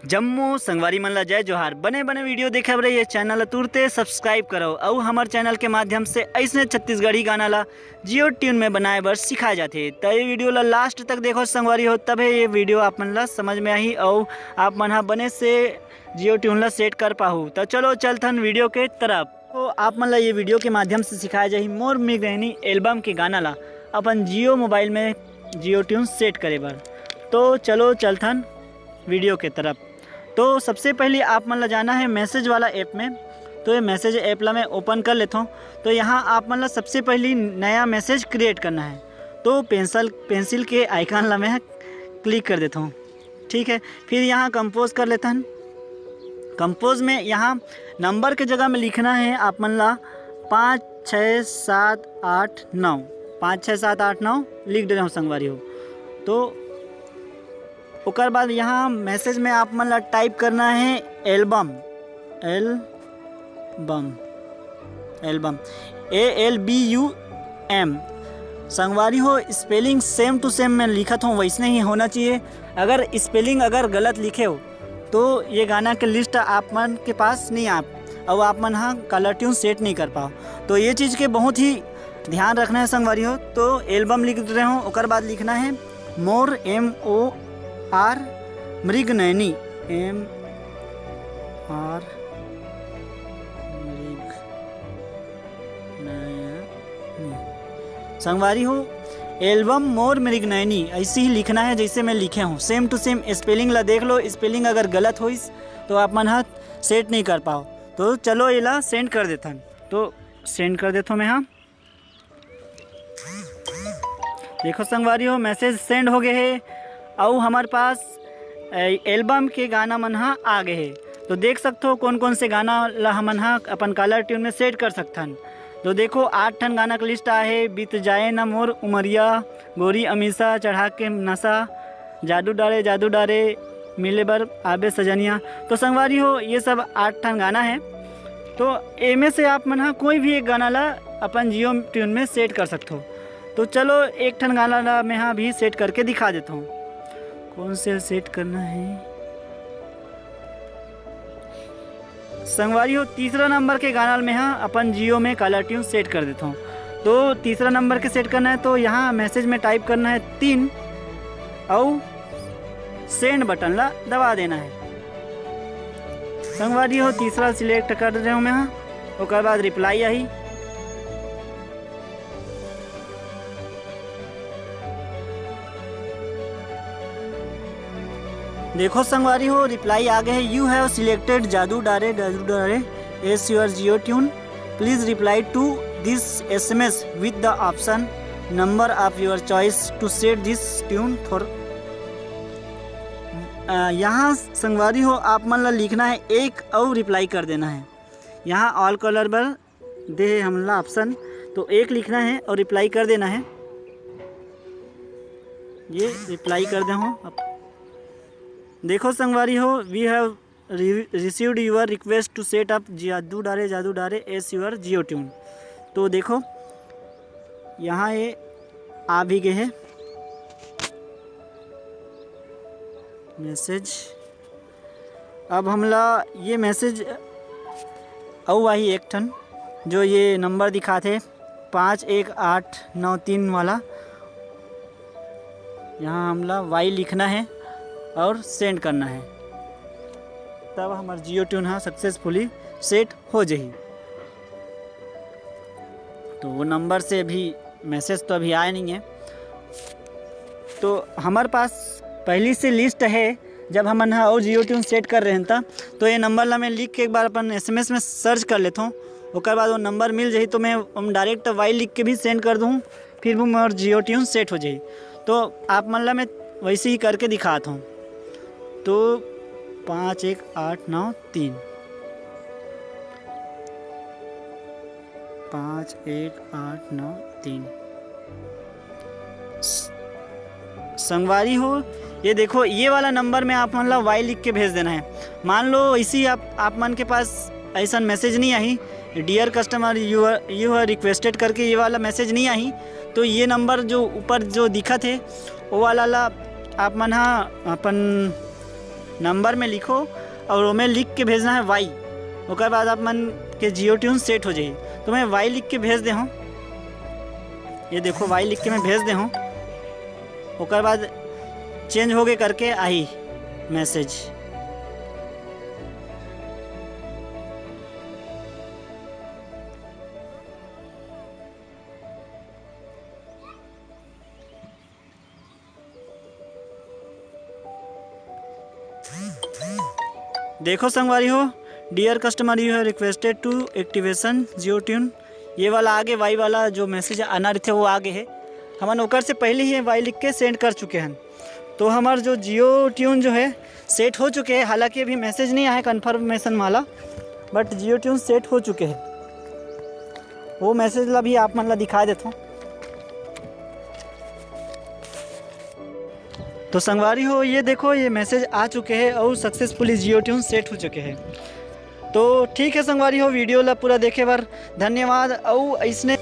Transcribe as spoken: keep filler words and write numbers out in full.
जम्मो संगवारी मन ला जय जोहार। बने बने वीडियो देखे बर ये चैनल ला तुरते सब्सक्राइब करो, अउ हमर चैनल के माध्यम से अइसने छत्तीसगढ़ी गाना ला जियो ट्यून में बनाए बर सिखाए जाथे। त ये वीडियो ला लास्ट तक देखो संगवारी हो, तभे ये वीडियो आप मन ला समझ में आही अउ आप मन हा बने से जियो ट्यून ला सेट कर पाहू। त चलो चलथन वीडियो के तरफ। तो आप मन ला ये वीडियो के माध्यम से सिखाए जाही मोर मृगनयनी एल्बम के गाना ला अपन जियो मोबाइल में जियो ट्यून सेट करे बर। तो चलो चलथन वीडियो के तरफ। तो सबसे पहले आप मन ला जाना है मैसेज वाला ऐप में। तो ये मैसेज ऐप ला मैं ओपन कर लेता हूँ। तो यहाँ आप मन ला सबसे पहले नया मैसेज क्रिएट करना है। तो पेंसिल पेंसिल के आइकन ला मैं क्लिक कर देता हूँ। ठीक है, फिर यहाँ कंपोज कर लेता हूँ। कंपोज में यहाँ नंबर के जगह में लिखना है आप मन ला पाँच छः सात आठ नौ, पाँच छः सात आठ नौ लिख दे रहा हूँ संगवारी हो। तो ओकर बाद यहाँ मैसेज में आप मन ला टाइप करना है album, album, album, A L B U M. संगवारी हो, स्पेलिंग सेम टू सेम मैं लिखत हूँ, वैसने ही होना चाहिए। अगर स्पेलिंग अगर गलत लिखे हो तो ये गाना के लिस्ट आप मन के पास नहीं आ, अउ आप मन हा कॉलर ट्यून सेट नहीं कर पाओ। तो ये चीज़ के बहुत ही ध्यान रखना है संगवारी हो। तो एल्बम लिख रहे हो, ओकर बाद लिखना है मोर, M O R, Mriganayani, M R, मृग नयनी। संगवारी हो, एल्बम मोर मृगनयनी ऐसे ही लिखना है जैसे मैं लिखे हूँ, सेम टू सेम। स्पेलिंग ला देख लो, स्पेलिंग अगर गलत होइस तो आप मन हा सेट नहीं कर पाओ। तो चलो एला सेंड कर देथन। तो सेंड कर देथो मैं, हाँ। देखो संगवारी हो, मैसेज सेंड हो गए है, अउ हमारे पास ए, एल्बम के गाना मन हा आ गए हे। तो देख सकथो कोन कोन से गाना ला हमन हा अपन कॉलर ट्यून में सेट कर सकथन। तो देखो, आठ ठन गाना के लिस्ट आहे, बीत जाए ना मोर उमरिया, गोरी अमीसा, चढ़ा के नशा, जादू डारे जादू डारे, मिले बर आबे सजनिया। तो संगवारी हो, ये सब आठ ठन गाना है। तो एमे से आप मन हा कोई भी एक गाना ला अपन जियो ट्यून में सेट कर सकथो। तो चलो, एक ठन गाना ला मैं हा अभी सेट करके दिखा देता हूँ। कौन से सेट करना है संगवारी हो? तीसरा नंबर के गाना में हा अपन जियो में कॉलर ट्यून सेट कर देता हूँ। तो तीसरा नंबर के सेट करना है, तो यहाँ मैसेज में टाइप करना है तीन, अउ सेंड बटन ला दबा देना है। संगवारी हो, तीसरा सिलेक्ट कर रहे हूँ मैं हा, ओकर बाद रिप्लाई आही। देखो संगवारी हो, रिप्लाई आ गए है, "You have selected जादू डारे जादू डारे as your Jio tune. Please reply to this S M S with the option number of your choice to set this tune for।" अ, यहाँ संगवारी हो, आप मन ला लिखना है एक अउ रिप्लाई कर देना है। यहाँ ऑल कॉलर बर दे हे हमला ऑप्शन, तो एक लिखना है और रिप्लाई कर देना है। ये रिप्लाई कर दे हो। अब देखो संगवारी हो, "We have received your request to set up जादू डारे जादू डारे as your जियो ट्यून।" तो देखो, यहाँ ये आ भी गए है मैसेज। अब हमला ये मैसेज अउ आही एक ठन, जो ये नंबर दिखाथे पाँच एक आठ नौ तीन वाला। यहाँ हमला वाई लिखना है और सेंड करना है, तब हमार जियो ट्यून हा सक्सेसफुली सेट हो जाही। तो वो नंबर से अभी मैसेज तो अभी आया नहीं है। तो हमारे पास पहली से लिस्ट है, जब हमन हा अउ जियो ट्यून सेट कर रहे हैं त, तो ये नंबर ला मैं लिख के एक बार अपन एसएमएस में सर्च कर लेता हूँ। ओकर बाद वो नंबर मिल जाही तो मैं हम डायरेक्ट वाई लिख के भी सेंड कर दूँ, फिर भी मोर जियो ट्यून सेट हो जाही। तो आप मन ला मैं वैसे ही करके दिखाता हूँ। तो पाँच एक आठ नौ तीन, पाँच एक आठ नौ तीन। संगवारी हो, ये देखो, ये वाला नंबर में आप मन ला वाई लिख के भेज देना है। मान लो इसी आप आप मन के पास ऐसा मैसेज नहीं आही, "Dear customer, you are you are requested" करके ये वाला मैसेज नहीं आही, तो ये नंबर जो ऊपर जो दिखत है, वो वाला ला आप मन हा अपन नंबर में लिखो और ओमे लिख के भेजना है वाई। ओकर बाद आप मन के जियो ट्यून सेट हो जाही। तो मैं वाई लिख के भेज दे हूँ। ये देखो, वाई लिख के मैं भेज दे हूँ। ओकर बाद चेंज हो गए करके आही मैसेज। देखो संगवारी हो, dear customer, you have requested to activation Jio Tune। ये वाला आगे, वाई वाला जो मैसेज आना रहिथे वो आगे है। हमन ओकर से पहले ही वाई लिख के सेंड कर चुके हैं। तो हमार जो जियो ट्यून जो है सेट हो चुके हैं, हालांकि अभी मैसेज नहीं आया है कन्फर्मेशन वाला, बट जियो ट्यून सेट हो चुके हैं। वो मैसेज ला भी आप मन ला दिखा देता हूँ। तो संगवारी हो, ये देखो, ये मैसेज आ चुके हैं और सक्सेसफुली जियो ट्यून सेट हो चुके हैं। तो ठीक है संगवारी हो, वीडियो ला पूरा देखे बर धन्यवाद। और इसने